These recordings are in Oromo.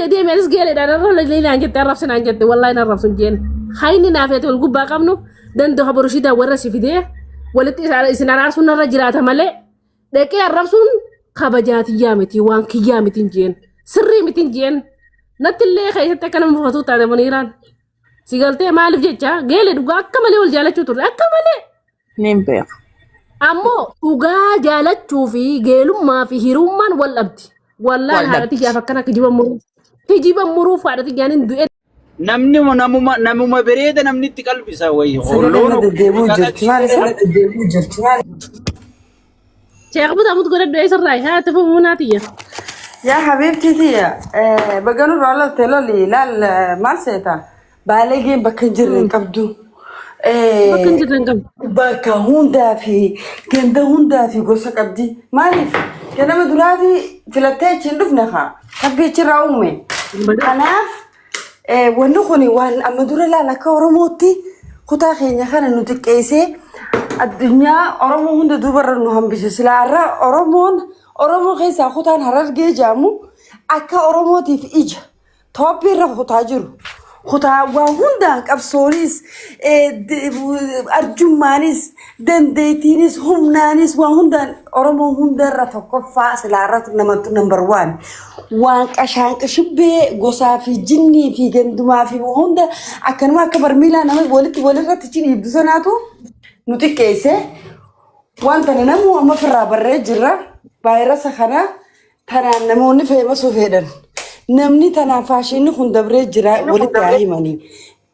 kee deemi anis geeleedhaan irra laliinaan jette arrabsinaan jette wallaahi hin arrabsu hin jeen. Hayni naaf ati wal gubbaa qabnu danda'u boroshiidaa warra si fidee walitti isin araarsuun narra jiraata malee dhaqee arrabsuun kabajaa tiyyaa miti waan kiyyaa miti hin jeen sirrii miti hin jeen natti illee keessatti akka nama mufatuu taate muniiraan. Si galtee maaliif jecha geele dhugaa akka malee wal jaalachuu turre akka malee. Niin beeka. Ammoo dhugaa jaalachuu fi geelummaa fi hirummaan wal dhabdi. Wallaan Wal haadha dhabdi. tiyyaaf akkana kijiba muruu. Kijiba muruuf haadha tiyyaan hin du'e. Namni namuma namuma bareeda namni itti qalbisa wayii. Sagalee Loon irra deddeebi'u jirti. Maal isa? Sheekh Butamut godhadhu eessarraa haa tafuu naa tiyya. Yaa habiibtii tiyya baga nurraa lolte loli laal maal seeta baalegeen bakka hin jirre hin qabdu. Bakka hin jirre hin qabdu. Bakka hundaa fi ganda hundaa fi gosa qabdi. Maaliif ganama duraatii filattee achi hin dhufne kaa rabbi achirraa uume. Kanaaf Wanni kun waan amma dura laal akka Oromootti kutaa keenya kana nu xiqqeessee addunyaa Oromoo hunda duubarra nu hambise. Silaa har'a Oromoon Oromoo keessaa kutaan Harargee jedhamu akka Oromootiif ija tooppii irra kutaa jiru. Kutaa waa hundaan qabsoonis arjummaanis dandeettiinis humnaanis waa hundaan Oromoo hundarra tokkoffaa silaa irra namatti number one. Waan qashaan qashibbee gosaa fi jinnii fi gandumaa fi hunda akkanuma akka barmiilaa nama walitti walirratti achi dhiibdu sanaatu nu xiqqeesse. Waan tana namuu amma ofirraa barree jirra. Vaayirasa kana tanaan namoonni feemasuu fedhan. Namni tanaan faashinni kun dabree jira walitti haa himanii.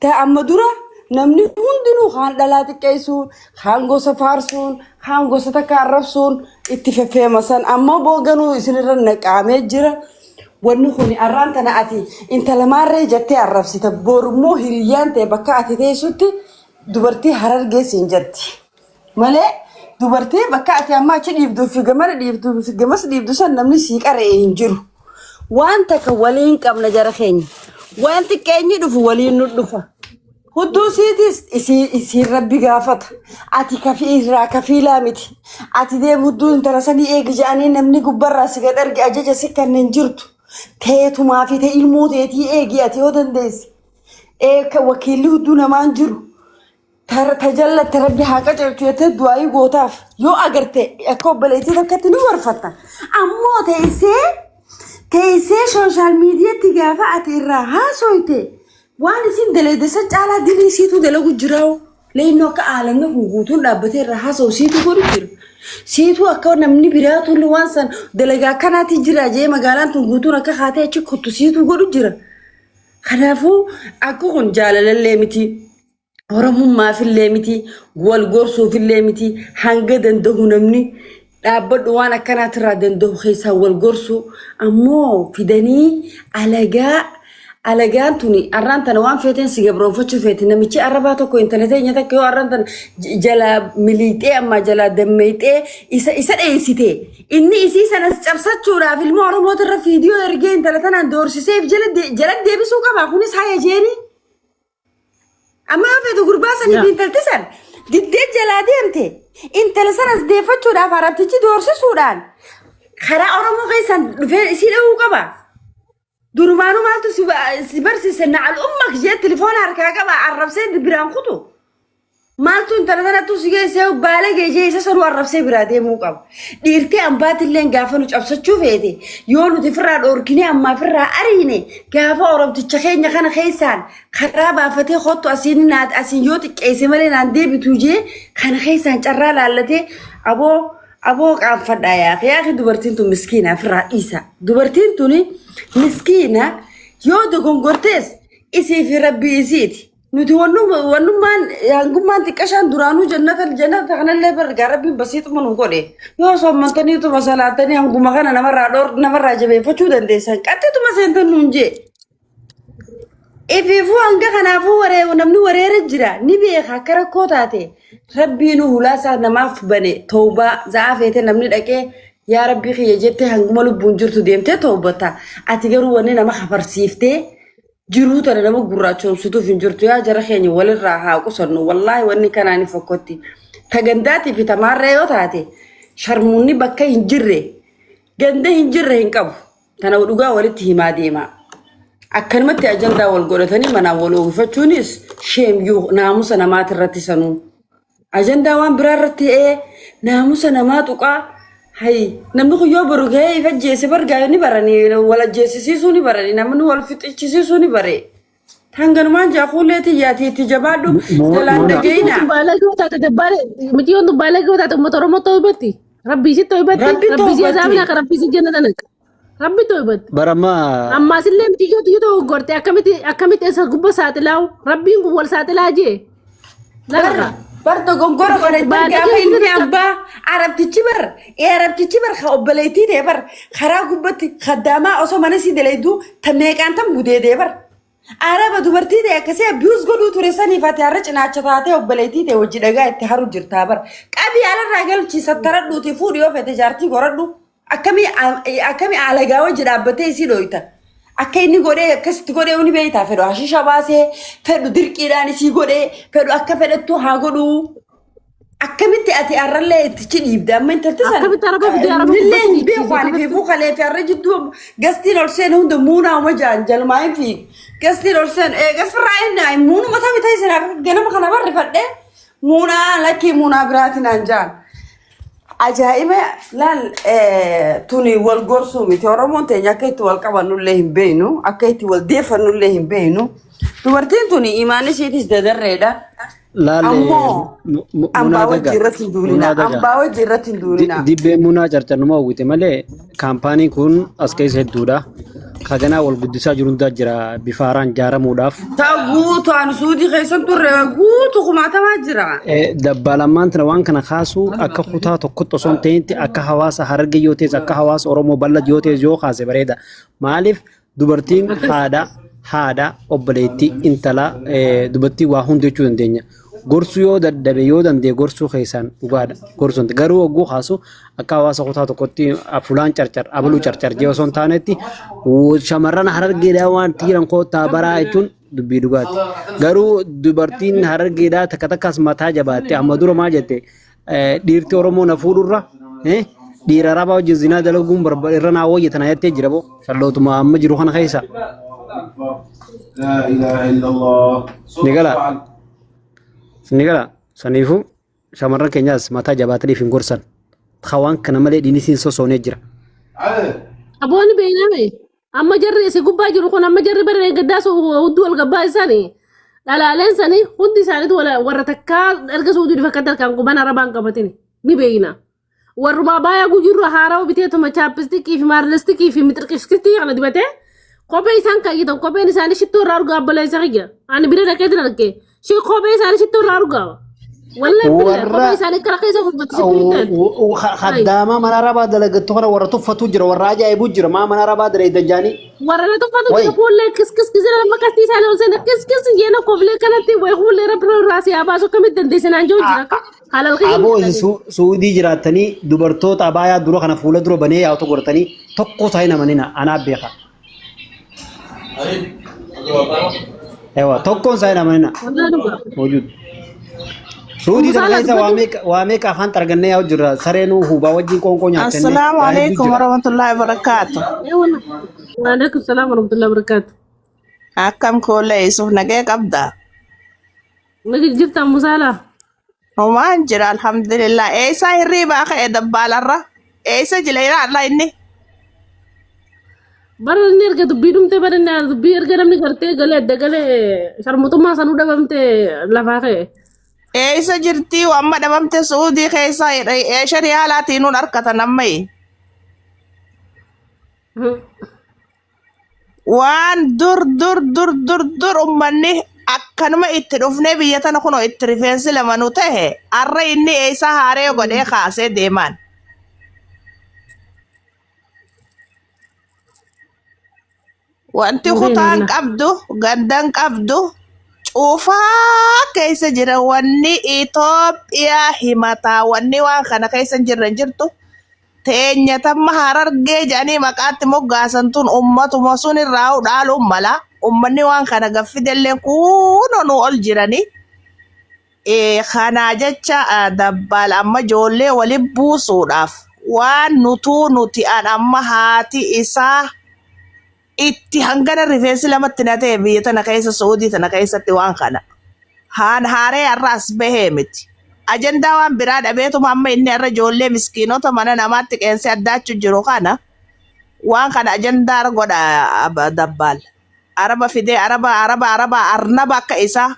Ta amma dura namni hundinuu kaan dhalaa xiqqeessuun, kaan gosa faarsuun, kaan gosa takka arrabsuun itti feffeemasan. Ammoo booganuu isinirra naqaamee jira. Wanni kun arraan tana ati intala maarree jettee arrabsita. Borummoo hiriyyaan ta'e bakka ati teessutti dubartii harargee siin jetti. Malee dubartii bakka ati amma achi dhiibduu fi gamana dhiibduu fi gamas dhiibdu san namni sii qara'e hin jiru. Waan takka waliin qabna jara keenya. Waan xiqqeenyi dhufu waliin nu dhufa. Hudduu siitis isii isiin rabbi gaafata. Ati kafii irraa kafiilaa miti. Ati deem hudduu intala sanii eegi jedhanii namni gubbarraa si gad arge ajaja si kanneen jirtu. Teetumaa fi ta'e ilmoo teetii eegi ati yoo dandeesse. Ee wakiilli hudduu namaan jiru. Ta jallatte rabbi haa qajeelchu jettee du'aayii gootaaf yoo agarte akka obboleettii takkatti ni gorfatta. Ammoo teessee teessee sooshaal miidiyaatti gaafa ati irraa haasoyte waan isin daleedde san caalaa dilii siitu dalagu jiraa'u. Leennoo akka aalamni kun guutuun dhaabbatee irraa haasa'u siitu godhu jira. Siitu akka namni biraatu waan san dalagaa akkanaatti jira jee magaalaan tun guutuun akka kaatee achi kottu siitu godhu jira. Kanaafuu akka kun jaalalallee miti. Oromummaafillee miti, wal gorsuufillee miti, hanga danda'u namni dhaabbadhu waan akkanaatirraa danda'u keessaa wal gorsuu ammoo fidanii alagaa alagaan tuni arraan tana waan feeteen si gabroonfachuu feeti namichi arrabaa tokko intala teenya takka yoo arraan tana jalaa miliixee ammaa jalaa dammeexee isa isa dheessite inni isii sanas cabsachuudhaaf ilma oromootirra fiidiyoo ergee intala tanaan doorsiseef jala deebisuu qaba kunis haya jeeni. Amma yoo feetu gurbaa sanii fi intalti san diddee jalaa deemte intala sanas deeffachuudhaaf arabtichi doorsisuudhaan karaa Oromoo keessaan dhufee isii dha'uu qaba. Durumaanuu maaltu si si barsiise na'al ummak jee tilifoona harkaa qaba arrabsee biraan kutu. Maaltu intala sanattuu si geessee baala geejee isa sanuu arrabsee biraa deemuu qaba. Dhiirtee ambaatilleen gaafa nu cabsachuu feete yoo nuti firraa dhoorkinee ammaa firraa ariine gaafa oromticha keenya kana keessaan karaa baafatee kottu asiin naat asiin yoo xiqqeesse malee naan deebitu jee kana keessaan carraa laallatee aboo aboo qaanfadhaa yaaqi yaaqi dubartiin tun miskiina firraa dhiisa. Dubartiin tuni miskiina yoo dogongortees isii fi rabbii isiiti. Nuti wannummaan hangummaan xiqqashaan duraanuu jannata jannata kanallee bargaa rabbiin basiixuma nu godhe yoo soommantaniituma salaatanii hanguma kana namarraa dhoor namarraa jabeeffachuu dandeessan qaxxituma seentan nuun jee. Ifiifuu hanga kanaafuu waree namni wareera jira ni beeka akka rakkoo taate rabbiin hulaa isaa namaaf bane toobaa za'aa feete namni dhaqee yaa rabbii kiyya jettee hanguma lubbuun jirtu deemtee toobata ati garuu wanni nama kafarsiiftee jiruu tana nama gurraachoomsituuf hin jirtu yaa jara keenya walirraa haa qusannu wallaahi wanni kanaa ni fokkotti ta gandaatii fi tamaarree yoo taate sharmuunni bakka hin jirre ganda hin jirre hin qabu tana dhugaa walitti himaa deemaa. Akkanumatti ajandaa wal godhatanii manaan wal uwwifachuunis sheemyuu naamusa namaati irratti sanuu. Ajandaa waan biraa irratti ee naamusa namaa tuqaa. Hayi namni kun yoo boru gahee if ajjeese bargaa ni baranii wal ajjeesisiisuu ni baranii namni wal fixichisiisuu ni bare. Hanganumaan jaakuullee tiyyaatii itti jabaadhu jalaan Muna. dhageenaa. Baalagoo taate dabbaale miciyyoon tun baalagoo taate uummata Oromoo ta'uu hubatti. Rabbi isitti ta'uu hubatti. Rabbi Rabbi isii toobatti. azaabina akka rabbi isii jannata naqa. Rabbi ta'uu hubatti. Barama Ammaas illee miciyyoo tiyyu ta'uu gorte akkamitti akkamitti isa gubba saaxilaa'u rabbiin kun wal saaxilaa jee. Lafa. Bar dogoggora kana bar Baalagee gaafa ilmi hundatti abbaa arabtichi bar ee arabtichi bar ka obboleettii ta'e bar karaa gubbatti kaddaamaa osoo mana sii dalayduu ta meeqaan tam gudeedee bar araba dubartii ta'e akkasii abiyuus godhuu ture saniif ati har'a cinaacha taatee obboleettii ta'e wajji dhagaa itti haru jirtaa bar qabii alarraa galchii sattaradhuuti fuudhi yoo fete jaartii goradhu akkamii akkamii alagaa wajji dhaabbatee isii dhooyta. Akka inni godhee akkasitti godhee ni beektaa fedhu hashiisha baasee fedhu dirqiidhaan isii godhee fedhu akka fedhattu haa godhuu. Akkamitti ati har'allee ittichi dhiibde amma intalti sana Akkamitti araba fidee araba nillee hin gubbatti beeku ani feefuu kalee fi har'a jidduu gastiin ol seenu hunda muunaa uma jaan jalmaa hin fiig gastiin ol seenu eegas firraa inni muunuma tabi ta'e sana ganama kana barrifadhee muunaa lakkii muunaa biraatiin aan jaan. Ajaa'iba laal tuni wal gorsuu miti Oromoon teenya akka itti wal qabannullee hin beeknu akka itti wal deeffannullee hin beeknu dubartiin tuni imaan isiitis dadarreedha. Laal Ammoo munaa ambaa wajji daga irratti hin duulinaa munaa daga ambaa wajji irratti hin duulinaa. Dibbee munaa carcarnuma hawwite malee kaampaaniin kun as keessa hedduudha. Kaganaa wal guddisaa jiru hundaa jira bifa haaraan ijaaramuudhaaf. Ta guutu ani suudii keessan turre guutu kumaatamaa jira. Dabbalammaan tana waan kana kaasuu akka kutaa tokkotti osoo hin ta'initti akka hawaasa Harargee yoo ta'es akka hawaasa Oromoo bal'aa yoo ta'es yoo kaase bareeda. Maaliif dubartiin haadha haadha obboleettii intala dubartii waa hundi jechuu dandeenya. Gorsuu yoo dadhabe yoo danda'e gorsuu keessaan dhugaadha. Gorsuun garuu hogguu kaasu akka hawaasa kutaa tokkotti fulaan carcar abaluu carcar jee osoo hin taanetti shamarran Harargeedhaa waan jiran koottaa baraa jechuun dubbii dhugaati. Garuu dubartiin Harargeedhaa takka takkaas mataa jabaatte amma dura maal jette dhiirti Oromoo na fuudhurra dhiira Arabaa wajjin zinaa dalaguun irra naa wayya tana jettee jira boo shallootuma amma jiru kana keessa. لا إله إلا الله Ni gala ni gala saniifuu shamarran keenyaas mataa jabaataniif hin gorsan. Waan kana malee dhiinisiin sosoonee jira. Aboonni beeyname amma jarri isi gubbaa jiru kun amma jarri bara gaddaa hudduu wal gabbaa isaanii dhalaaleen sanii hundi isaaniitu warra takkaa erga suudii dhufe akka harkaan quban arabaan qabatini ni beeyna. Warrumaa baay'ee gujurra haarawa biteetuma chaappistikii fi maarlistikii fi mixirqishkistii kana dibatee kophee isaan kayyitan kopheen isaanii shittoo irraa argaa obboleessa kiyya. Ani bira dhaqeetin arge. Shi kophee isaanii shittoo irraa argaa. Wallahi billa Warra kophee isaanii kara keessa gurgurtu shittoo hin taate. Kaddaamaa mana arabaa dalagattu kana warra tuffatu jira warra ajaa'ibu jira maa mana arabaa dalagan jaanii. Warra na tuffatu Wayi. jira fuullee kis kis kis nama kastii isaanii ol seena kis kis jeena koflee kanatti wayi fuullee rabbi irraa si haa baasu akkamitti dandeesse naan jiru jira akka halal kiyya Aboo isin Suudii jiraattanii dubartoota abaayaa dura kana fuula dura banee yaa'utu godhatanii tokko isaa hin amanina anaa beeka. Ewa tokkoon isaa hin amanina. Wallahi dhugaa. Mawjuud. Suudii sana Musaala keessa waa dubbatu. meeqa waa meeqa afaan xargannee yaa'u jirra sareenuu hubaa wajjin qoonqoo nyaattenne Assalamu waa hedduu alaikum jira. warahmatullahi wabarakatuh. Waalaikum salaam warahmatullahi wabarakatuh. Akkam koola Yusuf nagee qabda. Nagi jirta Musaala. Homaan jira alhamdulillah. Eessa hirriibaa ka'e dabbaalarra? Eessa jira ilaalla inni? Bara inni erga dubbii dhumte bara inni dubbii erga namni gartee galee adda galee sharmuxummaa sanuu dhabamte lafaa ka'e. Eessa jirti amma dhabamte Suudii keessa eesha riyaalaatiin nuun harkatan ammayi. Waan dur dur dur dur dur ummanni akkanuma itti dhufnee biyya tana kunoo itti rifeensi lama nu tahe arra inni eessa haaree godhee kaasee deemaan. Wanti kutaan qabdu gandan qabdu cuufaa keessa jira wanni Itoophiyaa himataa wanni waan kana keessa hin jirre hin jirtu. Teenya tamma harargee jedhanii maqaatti moggaasan tun ummatuma sun irraa dhaaluun mala. Ummanni waan kana gaffidellee kunoo nu ol jiranii. Kanaa jecha dabbaal amma ijoollee waliin buusuudhaaf waan nutuu nuti an amma haati isaa Itti hangana rifeensi lamatti na ta'e biyya tana keessa Su'uudii tana keessatti waan kana. Haan haaree har'a as bahee miti. Ajandaa waan biraa dhabeetuma amma inni har'a ijoollee miskiinota mana namaatti qeensee addaachu jiru kana waan kana ajandaa godha dabbaal. Araba fidee araba araba araba arnaba akka isaa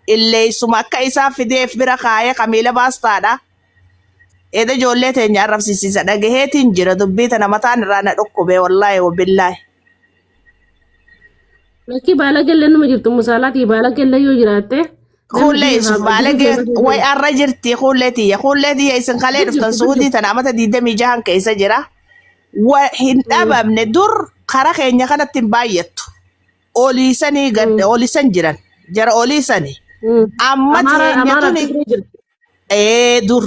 illeessuma akka isaa fideef bira kaayee kamiila baastaadha. Eeda ijoollee teenya arrabsisiisa dhagaheetiin jira dubbii tana mataan irraa na dhukkube wallaahi wabillaahi. Lakkii baala gallee numa jirtu musaalaatii baala gallee yoo jiraatte. Kuullee isin baalagee way arra jirti kuullee tiyya kuullee tiyya isin kalee dhuftan suudii tana amata 26 keessa jira. Wa hin dhabamne dur kara keenya kanatti hin baay'attu. Oliisanii gad oliisan jiran jara oliisanii. Amma teenya tuni Ee dur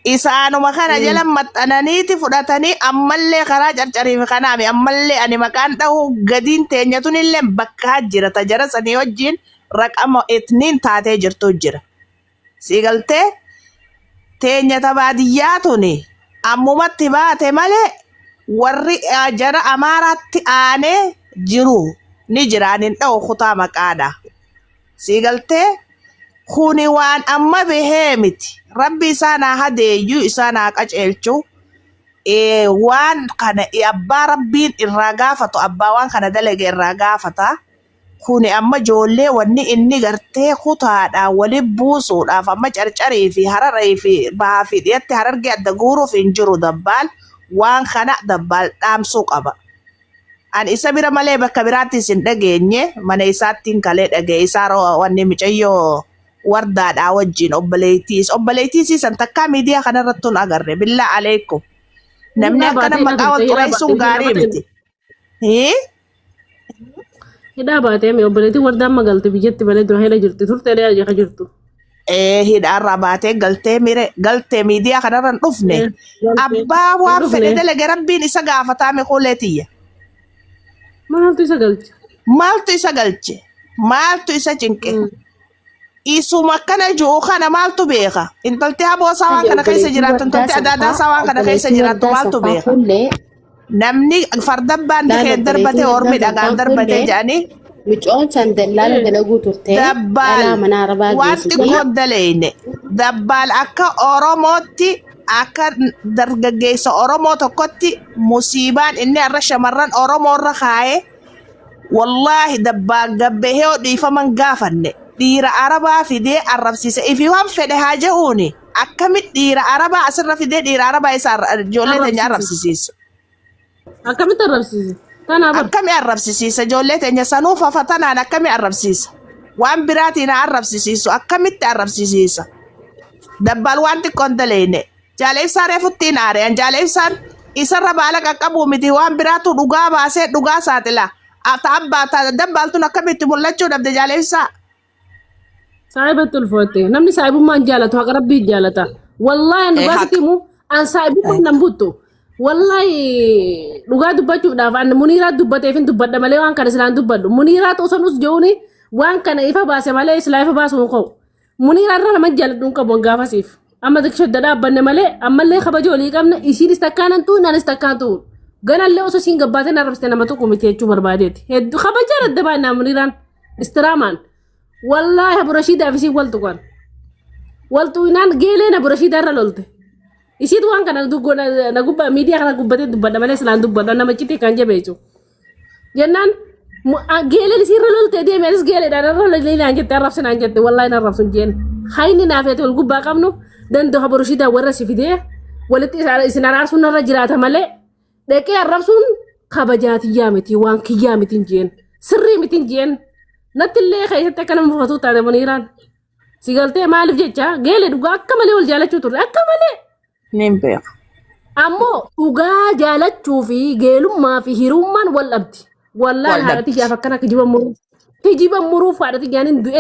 isaanuma kana jala maxxananiiti fudhatanii ammallee karaa carcarii fi kanaami ammallee ani maqaan dhahu gadiin teenya tunillee bakkaa jira ta jara sanii wajjin raqama etniin taatee jirtu jira. Sii galtee teenya ta baadiyyaa tuni ammumatti baate malee warri jara Amaaraatti aanee jiru ni jira ani hin dhahu kutaa maqaadha. Sii galtee kuni waan amma bahee miti. Rabbi isaan haa hadeeyyu isaan haa qaceelchu. Waan kana abbaa rabbiin irraa gaafatu abbaa waan kana dalage irraa gaafata. Kuni amma ijoollee wanni inni gartee kutaadhaan wali buusuudhaaf amma carcarii fi hararii fi bahaa fi dhiyatti harargee adda guuruuf hin jiru dabbaal waan kana dabbaal dhaamsuu qaba. Ani isa bira malee bakka biraattis hin dhageenye mana isaattiin kalee dhaga'e isaa wanni micayyoo wardaadhaa wajjin obboleettiis obboleettii siisan takkaa miidiyaa kanarratti hin agarre billaa aleekum namni Hidhaa akkana baatee maqaa wal hidhaa xureessuun baatee gaarii hidhaa miti. Hii? Hidhaa baatee mi obboleettiin wardaan magalte biyyatti malee dura hidha jirti turte dha jaka jirtu. Ee hidhaarraa baatee galtee mire galtee miidiyaa kanarra hin dhufne Ee, galtee. abbaa Hin waan fedhe dhufne. dalage rabbiin isa gaafataa miquulee tiyya. Maaltu isa galche? Maaltu isa galche? Maaltu isa cinqe? Isuma akkana ji'u kana maaltu beeka? Intalti haboosaa waan kana keessa Obboleettii jiraattu, wardaa intalti adaadaasaa saffaa, waan kana keessa obboleettii jiraattu wardaa maaltu saffaa beeka? kullee Namni farda baandi laala kee darbate obboleettiin ormi wardaa dhagaan saffaa darbate kullee jedhanii micoon san dallaala dalaguu turte dhalaa dabbaal mana arabaa waan geessite. xiqqoon daleyne dabbaal akka Oromootti akka dargaggeessa Oromoo tokkotti musiibaan inni har'a shamarran Oromoo irra kaa'ee Wallaahi dabbaan gabbahee yoo dhiifama hin gaafanne dhiira arabaa fidee arrabsiise ifi waan fedhe haa je'uuni akkamit dhiira arabaa asirra fidee dhiira arabaa isa ijoollee teenya Arrabsiise. arrabsisiisa. Akkamitti arrabsiise? Tanaa bar. Akkami arrabsisiisa ijoollee teenya sanuu fafa tanaan akkami arrabsiisa waan biraatiin haa arrabsisiisu akkamitti arrabsisiisa dabbaal waan xiqqoo hin daleyne Jaal Ibsaa reefuttiin aare. An Jaal Ibsaan isarra baala qaqqabuu miti waan biraatu dhugaa baasee dhugaa saaxila. Ta abbaa ta dabbaaltun akkamitti mul'achuu dhabde Jaal Ibsaa? Saahibatti ulfootte. Namni saahibummaan jaalatu haqa rabbii jaalata. Wallaahi an Ee dhugaa sitti haqa. himu an saahibummaan nan buttu. Wallaahi dhugaa dubbachuudhaaf an muniiraa dubbateef hin dubbadha malee waan kana silaan dubbadhu. Muniiraa osoo nus jehuuni waan kana ifa baase malee silaa ifa baasuu hin qabu. Muniira irra nama jaaladhu hin qabu gaafasiif. Amma xiqqisho adda dhaabbanne malee ammallee kabaja olii qabna isiinis takkaan hin tuun anis takkaan tuun. Ganallee osoo isiin gabbaatee na arrabsite nama tokko miti jechuu barbaadeeti. Hedduu kabajaan adda baannaa Muniiraan istiraamaan. Wallaahi Abu Rashiidaaf isiin wal tuqan. Wal tuqinaan geeleen Abu Rashiidaa irra lolte. Isiitu waan kana na gubbaa miidiyaa kana gubbatee dubbadha malee silaan dubbadha nama citii kan jabeessu. Jennaan geeleen isiirra loltee deeme anis geeleedhaan irra lolee naan jette arrabsi naan jette wallaahi na arrabsu hin jeen. Hayni naaf ati wal gubbaa qabnu danda'u haboroshiidaa warra si fidee walitti isin araarsuun narra jiraata malee dhaqee arrabsuun kabajaa tiyyaa miti waan kiyyaa miti hin jeen sirrii miti hin jeen natti illee keessatti akka nama mufatuu taate muniiraan. Si galtee maaliif jecha geelee dhugaa akka malee wal jaalachuu turre akka malee. Niin beeka. Ammoo dhugaa jaalachuu fi geelummaa fi hirummaan wal dhabdi. Wallaan Wal haadha dhabdi. tiyyaaf akkana kijiba muruuf. Kijiba muruuf haadha tiyyaan hin du'e.